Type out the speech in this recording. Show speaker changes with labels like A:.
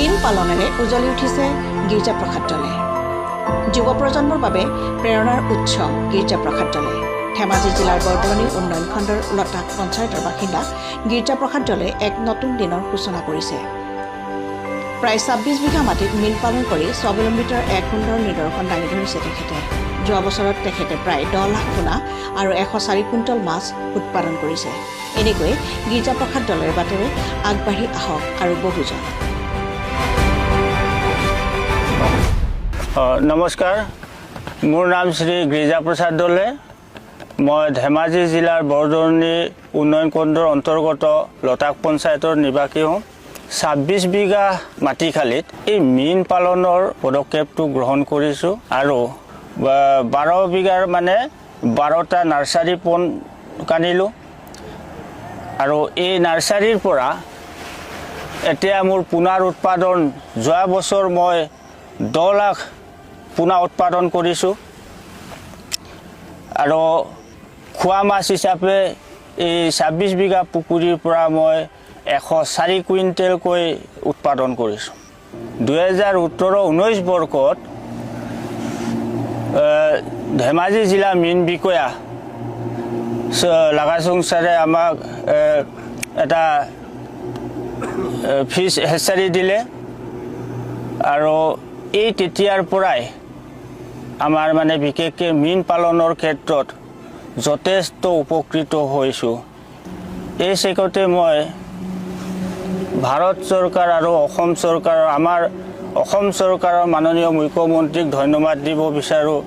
A: মীন পালনেৰে উজলি উঠিছে গীৰ্জাপ্ৰসাদ দলে। যুৱ প্ৰজন্মৰ বাবে প্ৰেৰণাৰ উৎস গীৰ্জাপ্ৰসাদ দলে। ধেমাজি জিলাৰ বৰদলনি উন্নয়ন খণ্ডৰ লতাক পঞ্চায়তৰ বাসিন্দা গীৰ্জাপ্ৰসাদ দলে এক নতুন দিনৰ সূচনা কৰিছে। প্ৰায় 26 বিঘা মাটিত মীন পালন কৰি স্বাৱলম্বিতাৰ এক সুন্দৰ নিদৰ্শন দাঙি ধৰিছে তেখেতে। যোৱা বছৰত তেখেতে প্ৰায় 10 লাখ পোনা আৰু 104 কুইণ্টল মাছ উৎপাদন কৰিছে। এনেকৈয়ে গীৰ্জাপ্ৰসাদ দলেৰ বাটেৰে আগবাঢ়ি আহক আৰু বহুজন।
B: নমস্কাৰ, মোৰ নাম শ্ৰী গীৰ্জাপ্ৰসাদ দলে। মই ধেমাজি জিলাৰ বৰদলনি উন্নয়ন খণ্ডৰ অন্তৰ্গত লতাক পঞ্চায়তৰ নিবাসী হওঁ। 26 বিঘা মাটিশালীত এই মীন পালনৰ পদক্ষেপটো গ্ৰহণ কৰিছোঁ আৰু 12 বিঘাৰ মানে 12টা নাৰ্চাৰী পণ্ড আনিলোঁ আৰু এই নাৰ্চাৰীৰ পৰা এতিয়া মোৰ পোনাৰ উৎপাদন, যোৱা বছৰ মই 10 লাখ পোনা উৎপাদন কৰিছোঁ আৰু খোৱা মাছ হিচাপে এই 26 বিঘা পুখুৰীৰ পৰা মই 104 কুইণ্টেলকৈ উৎপাদন কৰিছোঁ। 2018-19 বৰ্ষত ধেমাজি জিলা মীন বিষয়া লাগাচুং ছাৰে আমাক এটা ফিছ হেচাৰী দিলে আৰু এই তেতিয়াৰ পৰাই আমাৰ মানে বিশেষকৈ মীন পালনৰ ক্ষেত্ৰত যথেষ্ট উপকৃত হৈছোঁ। এই চেকতে মই ভাৰত চৰকাৰ আৰু অসম চৰকাৰৰ, আমাৰ অসম চৰকাৰৰ মাননীয় মুখ্যমন্ত্ৰীক ধন্যবাদ দিব বিচাৰোঁ।